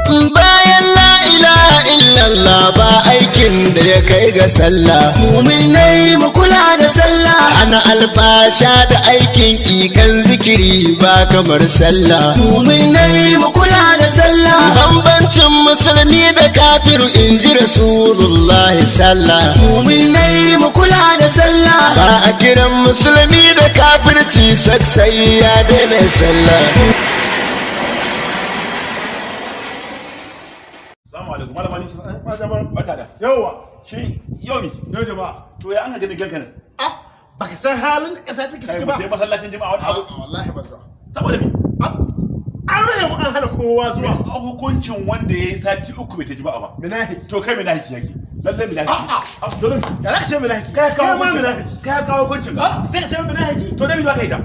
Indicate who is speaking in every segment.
Speaker 1: Bayan la ilaha illallah, ba aikin da ya kai ga sallah. Muminai, mu kula da sallah. Ana alfasha da aikin kikan zikiri, ba kamar sallah. Muminai, mu kula da sallah. Bambancin musulmi da kafiru, in ji Rasulullahi, sallah. Muminai, mu kula da sallah. Ba a kiran musulmi da kafirci saksai ya daina sallah.
Speaker 2: Assalamu alaikum, malama ni.
Speaker 3: Ma
Speaker 2: Barka da.
Speaker 3: Yawwa.
Speaker 2: Shi yau mi?
Speaker 3: Yau jama'a.
Speaker 2: To, ya an ga ganin ganka nan?
Speaker 3: Ah, baka san halin da ƙasa take
Speaker 2: Kai
Speaker 3: ciki
Speaker 2: mu
Speaker 3: ba?
Speaker 2: je masallacin jima'a wani abu.
Speaker 3: A'a, wallahi ba zuwa.
Speaker 2: Saboda mi?
Speaker 3: Ah, an rage mu, an hana kowa zuwa.
Speaker 2: A hukuncin wanda ya yi sati 3 bai ta jima'a ba.
Speaker 3: Minahiki.
Speaker 2: To, kai minahiki yake. Lalle minahiki.
Speaker 3: A'a.
Speaker 2: Dole.
Speaker 3: Ya za ka ce minahiki?
Speaker 2: Kai kawo
Speaker 3: Kai ma
Speaker 2: hukuncin.
Speaker 3: minahiki.
Speaker 2: Kai kawo hukuncin ga.
Speaker 3: Ah, sai ka ce minahiki.
Speaker 2: To, da mi ba kai ta?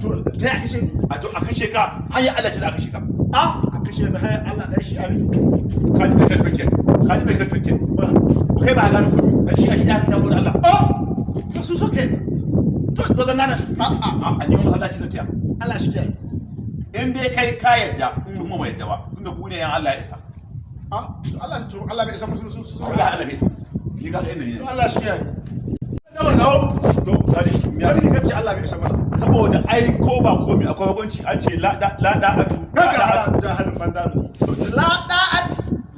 Speaker 3: To, ta ya kashe ni?
Speaker 2: A to, a kashe ka, hanyar Allah ce da a kashe ka.
Speaker 3: Ah, a kashe ni hayar Allah dan shi ali.
Speaker 2: Ka ji mai kan tunke. Ka ji mai kan tunke. Kai ba gane kuɗi. Dan shi a shi ya kashe da Allah.
Speaker 3: Oh, to su suke.
Speaker 2: To, zan nana.
Speaker 3: A'a.
Speaker 2: A ni masallaci zan tiya.
Speaker 3: Allah shi kiyaye.
Speaker 2: In dai kai ka yadda, to mu ba yadda ba. Tunda ku ne yan Allah ya isa.
Speaker 3: Ah, to Allah, to Allah bai isa musu su.
Speaker 2: Wallahi Allah bai isa. Ni ka ga inda ni ne.
Speaker 3: To, Allah shi kiyaye. Dawar dawo.
Speaker 2: To, kadi mi
Speaker 3: Ya bi kace Allah bai isa mana.
Speaker 2: Saboda ai ko ba komi akwai hukunci, an ce la da la da atu.
Speaker 3: Kaga hala da halin banza ne. La da'at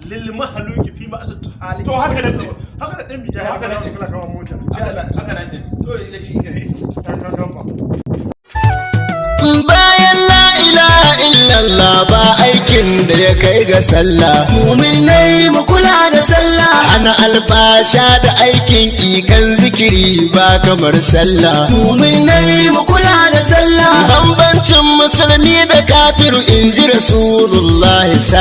Speaker 3: lil mahluki fi ma'asat hali.
Speaker 2: To, haka nan ne.
Speaker 3: Haka da dan bija.
Speaker 2: Haka nan ne.
Speaker 3: Kala kawo mota. Ce Allah ya
Speaker 2: Haka nan ne. To, ila shi ne.
Speaker 3: ta kan kan ba.
Speaker 1: Bayan la ilaha illallah, ba aikin da ya kai ga sallah. Muminai, mu kula da sallah. Ana alfasha da aikin kikan zikiri, ba kamar sallah. Muminai, mu kula da sallah. Bambancin musulmi da kafiru, in ji Rasulullahi.